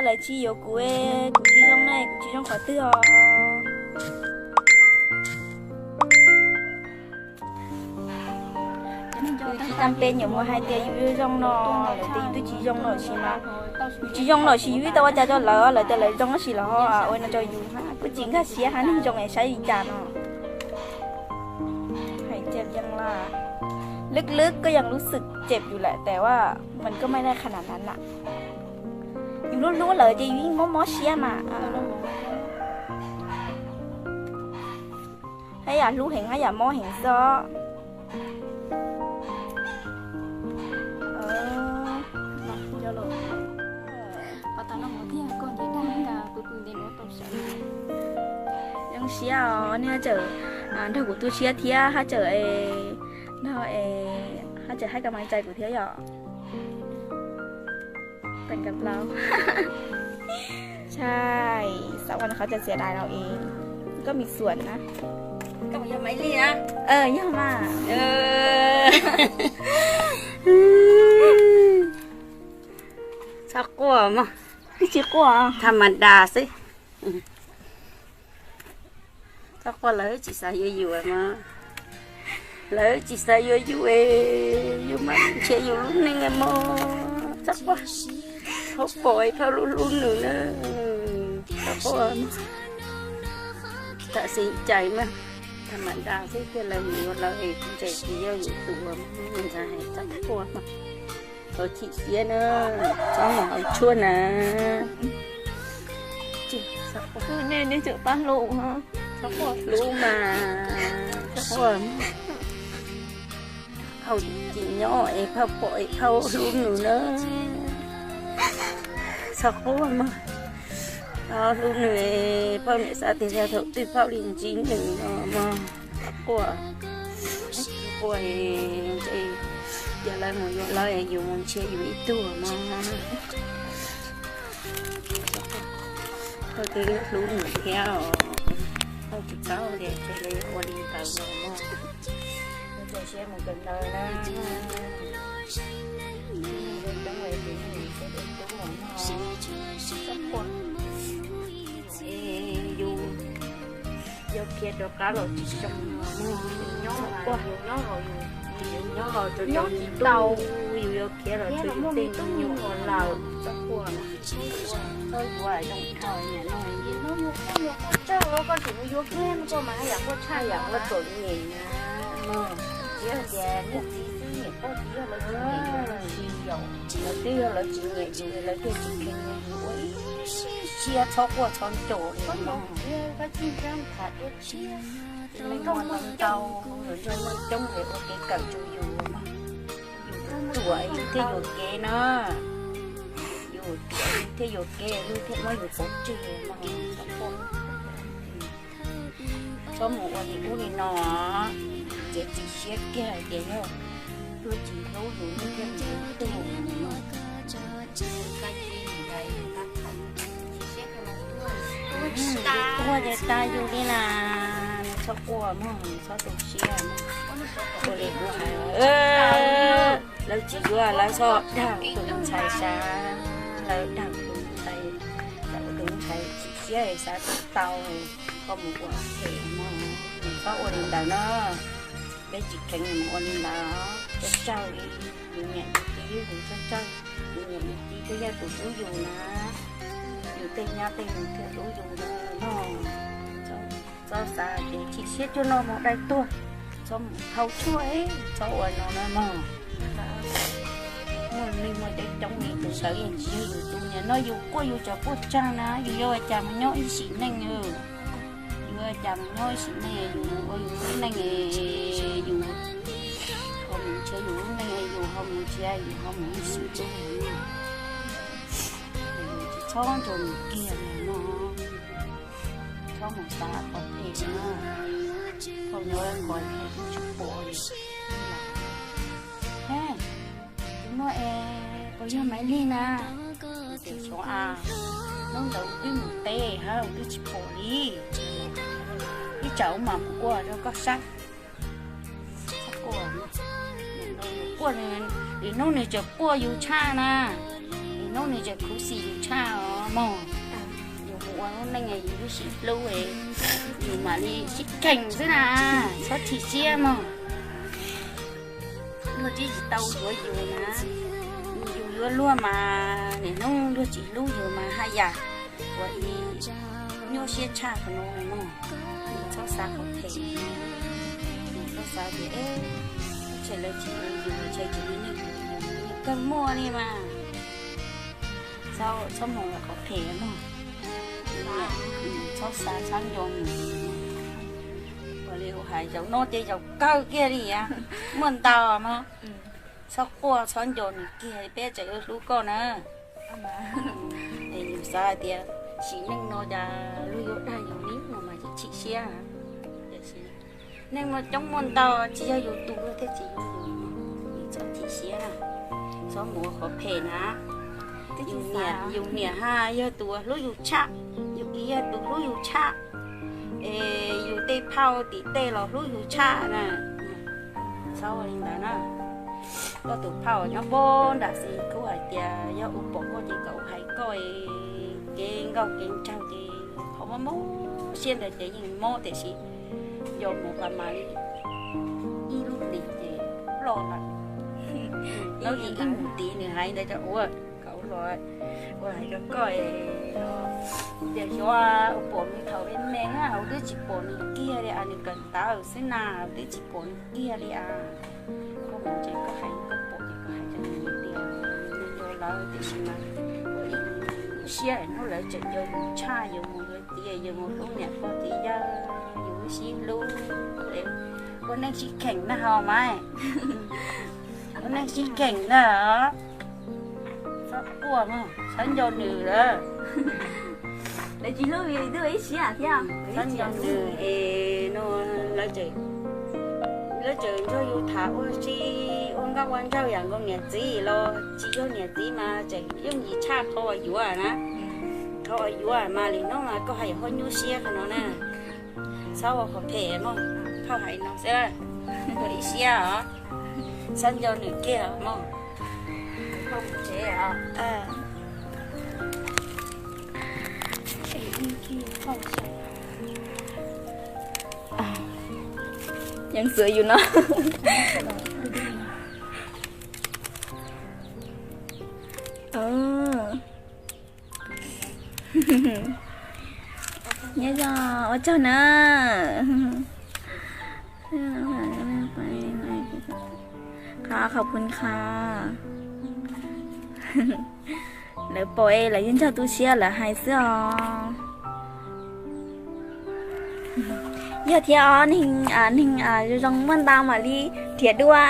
Lawv tsis yuav kuv, kuv tsis zoo ne, kuv tsis zoo qhov twg os? Yus tsis tam peb nyuam mus hais tias yus zoo no, lawv tias yus twb tsis zoo lawm sis mas, yus tsis zoo lawm sis yus twb tau ua cas rau lawv, lawv tias lawv zoo tab sis lawv ho ua no rau yus, kuj tsis nkag siab hab neeg zoo es saib li cas no. Hais tias ลึกๆ ก็ยังรู้สึกเจ็บอยู่แหละ แต่ว่ามันก็ไม่ได้ขนาดนั้นน่ะ yus hlub hlub lawv ces yus yeej mob mob siab mas. Haj yam hlub heev haj yam mob heev xwb. Zoo siab os, nej haj tseem nrog kuv tu siab thiab haj tseem, no, haj tseem haj ka mas cai kuv thiab yom. Sai, xav ua qhov tseem xiav dais los es koj mis xuam na. Yog mas. Txhob quaj mog. Tsis quaj, tham mas das xwb. Txhob quaj, lawv tsis xav yuav yus mog. Lawv tsis xav yuav yus es yus mas nrhiav yus lub neej mog. Txhob quaj, txhob pom phauj hlub hlub nws na. Txhob quaj, tam sim cais mas tham mas das xwb, thiaj lawv mus yuav lawv es ntses tsis yog yus tus ua, ntxhais hais txhob quaj mog. Txhob chim siab na, txhob mus haus tshuaj na. Nej, nej tseem pab hlub, txhob quaj, hlub mas txhob quaj. Phauj tsis nyob es phauj pom es phauj hlub nws na. Txhob quaj mog. Hlub nws, phauj niam xav tias yog thaum twg phauj li ntsib nws no mog. Txhob quaj, quaj, ces lawv mus yuav lawv es yus mus nrhiav yus ib tug mog. Phauj twb hlub nws thiab os. Phauj tsis paub tias ces lawv yuav ua li ntawd los mog. Ua siab mus kawm ntawv na. Tub los mog, txhob quaj. Yus yog khiav rov qab los tsis zoo, yus nyob los, yus nyob los, yus nyob los rau cov tsis tau, yus yuav khiav los rau yus tej me nyuam lawm, txhob quaj. Txhob yuav zoo dhau niam no. Koj tseem mus yuav kiag koj mas haj yam quaj tshaj yam ua txom nyem na. Tsis yog tias niam txiv xwb, niam pog tsis yog lawv tsis nyiam yus, lawv twb yog lawv tsis nyiam yus lawv thiaj tsis kheev yus ua ib siab txhob quaj txhob nco li no. Ntau, ntau coob es ua kev kawm rau yus mog. Yus ruam yus thiaj yuam kev na. Yus ruam yus thiaj yuam kev, yus thiaj muab yus pov tseg mog. Txhob mus ua li ub li no, txiav txim siab kiag hais tias yog luag tsis hlub yus nej thiaj mus ua li no. Quaj ces tas yus li na, txhob quaj mog, txhob tu siab mog. Ua li kuv hais, lawv tsis yuav lawv txhob dag tus ntxhais sav, lawv dag tus ntxhais, tus ntxhais tsis siab xav tsis tau, koj mus ua phem mog, txhob ua li ntawd no. Peb tsis kheev mus ua li ntawd, txhob tsawg li, yus nyiam yus txiv yus txhob tsawg, yus nyiam yus txiv thiaj yog tus hlub yus na, yus tej nyab tej nus thiaj hlub yus na mog. Txhob xav tias chim siab cuag no mus dai tuag, txhob mus haus tshuaj, txhob ua no na mog. Muaj neeg muaj teb coob li tus ntawd yeej tsis yog yus tus niam no, yus quaj yus cov quaj tsag na, yus yuav ua cas mus nyob ib sim neej. Yus ua cas mus nyob ib sim neej, yus mus ua yus lub neej, yus ho mus nrhiav yus lub neej, yus ho mus nrhiav, yus ho mus ib sim neej. Txhob nrog nws kiag li no, txhob mus xav qhov phem na, thaum yuav qhov phem tsis pom li. Tus no es puas yog Maiv Lig na? Tias xyov a, hnub ntawd wb twb mus teb hab wb twb tsis pom li. Ib tsam wb mam mus ua rau koj saib. Quaj, hnub nws tseem quaj yus tshaj na, hnub nws tseem khuv xim yus tshaj os. Mog, yus mus ua lub neej yus twb sib hlub, yus mam li sib kheej xwb na, txhob chim siab mog. Luag twb tsis tau yuav yus na, yus yuav luag mas niaj hnub luag tsis hlub yus mas haj yam ua li nyuaj siab tshaj qhov no mog. Yus txhob xav qhov phem, yus txhob xav tias, eb, ntshe lawv tsis yuav yus, ntshe tsis muaj neeg yuav yus, kawg muaj li mas. Txhob mus ua qhov phem mog. Txhob xav, txhob nco mus. Ua li hais zaum no ces zaum kawg kiag li, muaj ntau mog. Txhob quaj, txhob nco nws kiag, peb tseem yuav hlub koj na. Es yus xav hais tias sim neej no cas luag yuav dag yus li no mas tsis chim siab. Tiam sis neej no coob muaj ntau, tsis yog yus tus luag thiaj tsis yuav yus, yus txhob chim siab na, txhob mus ua qhov phem na. Yus niam, yus niam ha yog tus hlub yus tshaj, yus txiv yog tus hlub yus tshaj, es yus tej phauj tim tej los hlub yus tshaj na. Txhob ua li ntawd na. Koj tus phauj nyob npab nram xis kub hais tias yog ua pom koj ces kom ua hais koj, kev nkauj kev nraug ces qhov mob mob siab ntawd ces yeej mob, tiam sis yog mus pas mas li ib lub hlis ces ploj lawm. Nyob li ib mus tid nws hais ntawd rau ua, kom ua los, ua hais rau koj tias xyov ua pom nws thaum me me na, ua twb tsis pom nws kiag li as, nws kawm ntawv xwb na, ua twb tsis pom nws kiag li as. Koj mus ces koj hais, koj pom ces koj hais rau nws tias nws nco lawv, tiam sis mas ua ib siab hnub lawv tseem nco yus tshaj, yus mus yuav txiv, yus mus hlub niam pog txiv yawg, yus sib hlub, ua neej sib kheej na ho mas, ua neej sib kheej na. Txhob quaj mog, txhob nco nws lawm. Lawv tsis hlub yus twb ua ib siab thiab. Txhob nco nws es no, lawv tseem, lawv tseem nrog yus tham ua si, ua nkauj ua nraug yam nkaus niam txiv los tsis yog niam txiv mas tseem yooj yim tshaj qhov uas yuav na. Qhov uas yuav mas lwm hnub mas koj haj yam ho nyuaj siab qhov no na. Txhob ua qhov phem mog, phauj hais no xwb, ua ib siab os. Txhob nco nws kiag mog. Phauj mus tsev os. Yeej xwb yus no. Nyob zoo, ua tsaug na. Qhov, qhov phu qhov lawv pom es lawv yeej nrog tu siab lawv hais xwb os. Yog thiab os, neeg, neeg zoo zoo muaj ntau mam li nrhiav dua.